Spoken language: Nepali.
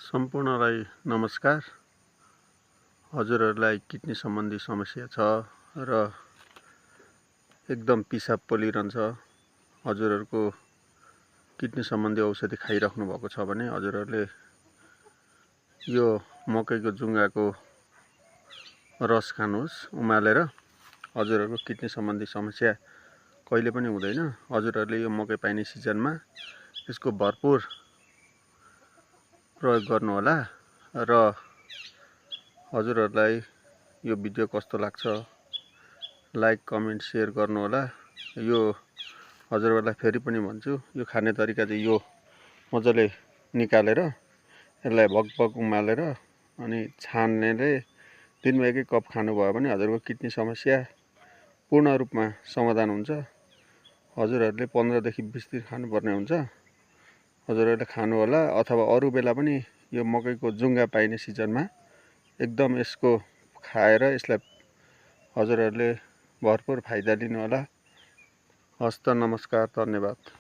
सम्पूर्णलाई नमस्कार। हजुरहरूलाई किडनी सम्बन्धी समस्या छ र एकदम पिसाब पोलिरहन्छ। हजुरहरूको किडनी सम्बन्धी औषधि खाइराख्नु भएको छ भने हजुरहरूले यो मकैको जुङ्गाको रस खानुहोस् उमालेर। हजुरहरूको किडनी सम्बन्धी समस्या कहिले पनि हुँदैन। हजुरहरूले यो मकै पाइने सिजनमा यसको भरपुर प्रयोग गर्नुहोला र हजुरहरूलाई यो भिडियो कस्तो लाग्छ लाइक कमेन्ट सेयर गर्नुहोला। यो हजुरहरूलाई फेरि पनि भन्छु, यो खाने तरिका चाहिँ यो मजाले निकालेर यसलाई भकभक उमालेर अनि छान्नेले दिनमा एक कप खानुभयो भने हजुरको किडनी समस्या पूर्ण रूपमा समाधान हुन्छ। हजुरहरूले 15 देखि 20 दिन खानुपर्ने हुन्छ। हजुरहरूले खानु होला, अथवा अरू बेला पनि यो मकैको जुङ्गा पाइने सिजनमा एकदम यसको खाएर यसलाई हजुरहरूले भरपुर फाइदा लिनु होला। हस्त नमस्कार, धन्यवाद।